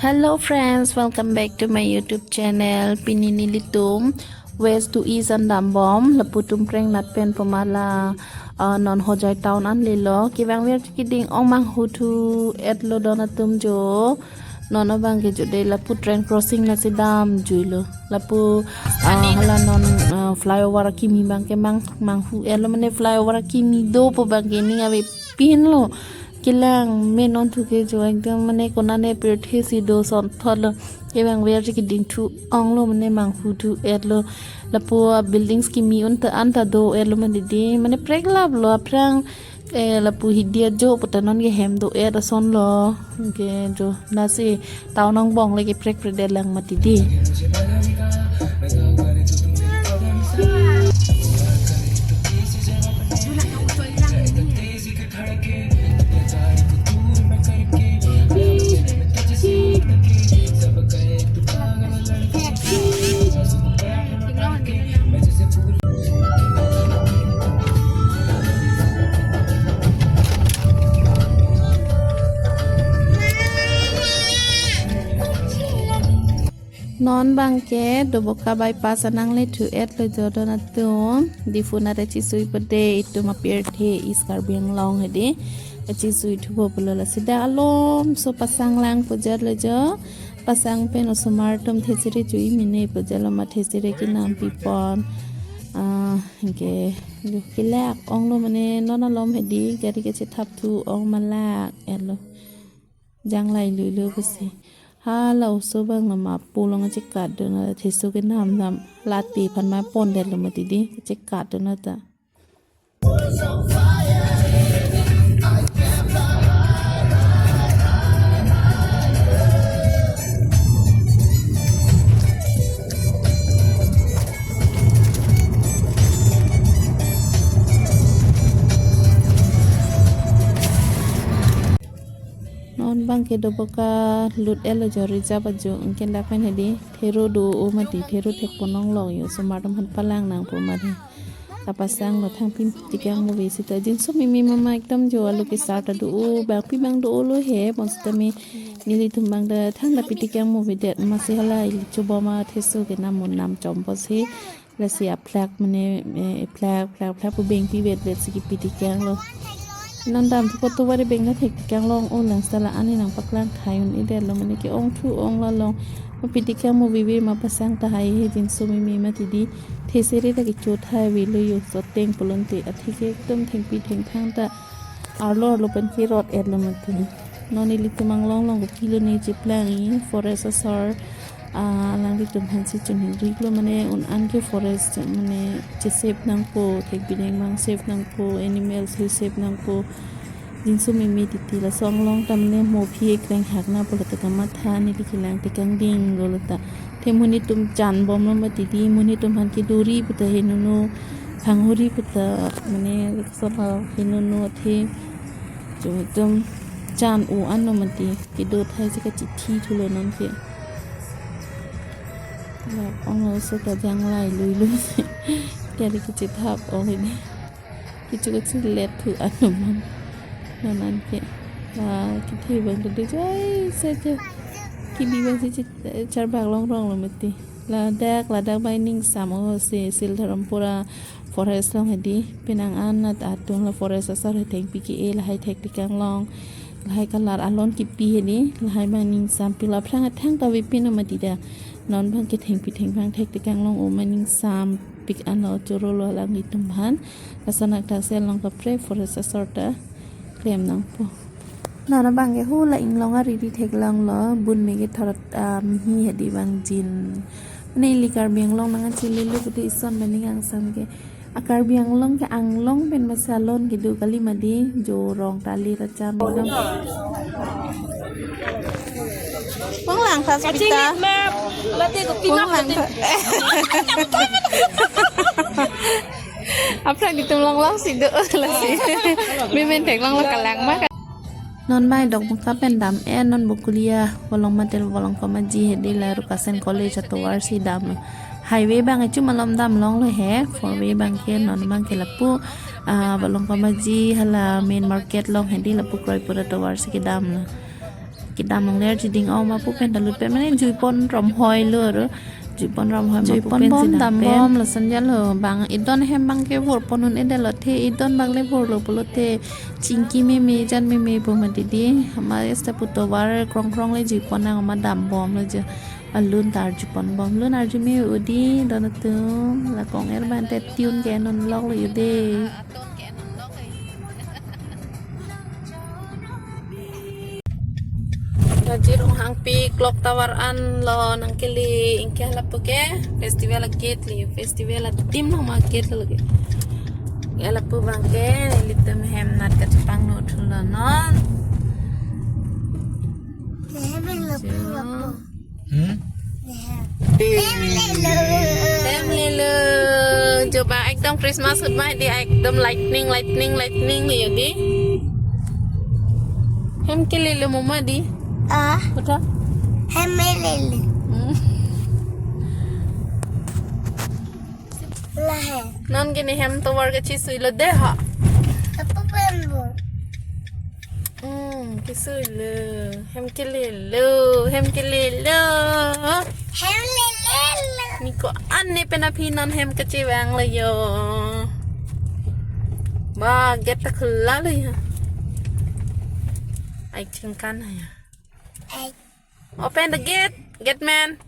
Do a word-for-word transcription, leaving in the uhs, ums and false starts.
Hello friends, welcome back to my YouTube channel. Pini nelitum West to East an dambom, lapu tum prengnat pen pamala, ah, non Hojai town an lelo. Kevang ver keding ong manghuthu-etlo don atum jo. Non abang ke jo de lapu train crossing nasi damjuilo. Lapu, ah, hala non, ah, flyover akimi abang ke mang, manghu-etlo, mane flyover akimi dopo abang ke ning avepinlo. Kelang me non thu ke jo ekdom mane konane pirthe si do sonthotlo. Kevang ver keding thu-onglo mane manghuthu-etlo. Lapu buildings kimi un ta an ta do-etlo mane didi. Mane preklaplo aphrang, eh, lapu hidi ajo puta non ke hem do-et asonlo. Ke jo nasi town angbong le ke prekpre det lang mati di. Non abang ke Doboka bypass an nanglethu-etlo jo don atum. Diphu nat achisui pade itum apirthe East Karbi Anglong hedi. Achisui thupo pulo lasi dak alomso pasang lang pu jatlo jo. Pasang pen osomar atum thesere chu-i mene pu jatlo ma thesere kenam pipon. Ah, ke jo kelak onglo mane non alom hedi gari kachethap thu-ong malak-etlo. Janglai luilo pusi. Hala oso abang nama pulong achekat dun, theso kenam dam. Lati aphan ma pondetlo mati di, achekat dun ta. Non abang ke Doboka lut-etlo jo reserve ajo, anke dak pen hedi thero do-o mati, thero thekpon longlok jo, osomar atum aphan palang nangpo mati. Kapasanglo thang pin tikang movie sita jinso mimi mama ekdom jo alo kesar ta do-o, bangpi abang do-olo he, bonsita me nelitum abang ta thang ta pi tikang movie det masi hala ili chobom atheso kenam mun nam chompo si. Lasi aplak mane, eh, plak, plak, plak pu bengpi vet vet si kipi tikanglo. Non dam thu koto vari beng ta thek tikang long-o lang sala ani nangpaklang thai un-edetlo mane ke-ong thu-ong la long. Ma pi tikang movie ve ma pasang tahai he jinso mimi mati di. Thesere ta kecho thai avelo jo soteng pulote. Athe ke ekdom thengpi thengphang ta arlo arlo pen kerot-etlo mati. Non ilitum anglong along kopilo ne cheplang-i forest asor, ah, alanglitum aphan si chunhingri-iklo mane un-an ke forest mane che-save nangpo, thekpi thengphang save nangpo, animals he save nangpo. Jinso mimi titi laso anglong ta mane mo aphi ekreng hak na pulo ta kamatha neli kelang tekang dinglo ta. Athe monit atum chanbomlo mati di, monit atum aphan kedori puta henono, phanghori puta mane soba henono athe. Chum atum chan-o anlo mati, kedo thai si kachithi thulo non ke. Lak onglo so ta janglai luilo. Gari kachethap ong ini. Kecho kachilet thu anumang. Non an ke. La kethe abang ta do jai saja. Kebi abang si chit-, charbak longronglo mati. Ladak, ladak abang ning sam-o si Siltharampura forest along hedi. Penang anat atum la forest asor he thengpi ke-e lahai thek tikang long. Lahai kalar alon kipi hedi. Lahai abang ning sam pilo aphrang athang ta avepin mati da. Non abang ke thengpi thengphang thek tikang long-o ma ning sam pik anlo chorolo alanglitum aphan. Lason akthak si along kaprek forest asor ta klem nangpo. Non abang ke hula inglong ari ri theklonglo, bun me kethor, ah, mihi hedi abang jin. Mane ili Karbi Anglong nangkachelelo pute ison mane angsam ke. A Karbi Anglong ke anglong pen masi alon kedo kali mati, jo rong tali racham ekdom. Kong lang tas pita. Kong lang tas. Aphrang itum longlong si do lasi. Bimen theklonglo kalang ma. Non mai Doboka pen dam-et non Bokolia, Bolong Matel, Bolong Komaji hedi la Rukasen College atovar si dam. Highway abang achu malom damlonglo he, four way abang ke non abang ke lapu, ah, Bolong Komaji hala main market along hedi lapu kroipura atovar si kedamlo. Kedam longle arjuding ong ma pu pen ta lut pen mane juipon romhoi lo aro. Juipon romhoi ma pu pen bom si dam pen. Juipon bom lason jalo bang idon hem bang ke vorpon un-edetlo the idon bang le vorlo pulote chingki meme jan meme pu ma didi. Ama esta pu tovar krong krong le juipon nang ama dam bomlo je. Alun ta arjupon bom lun arju me udi don atum la kong er ban te tune ke non lok lo yude. Raji Ronghangpi clock tower an lo nangkele ingke lapu ke festival a gate le festival a team lo ma gate lo ke. Ya lapu bang ke litum hem nat kachepangno thulo non. Hem lo pu lapu. Hmm? Hem. Hem lelo. Hem lelo. Coba ekdom Christmas hut ma di ekdom lightning, lightning, lightning ya di. Hem ke lelo mama di. Ah. Betul? Hem lelo. Hmm. Lahe. Non ke ne hem tovar kachesui lo de ha. Apa pembo? Hmm, kesui lo. Hem ke lelo, hem ke lelo. Hem lelo. Ni ko-an ne pen aphi non hem kachevang lo yo. Ba, gate ta khula lo ya. Ai chingkan ya. Ai. Open the gate, gate man.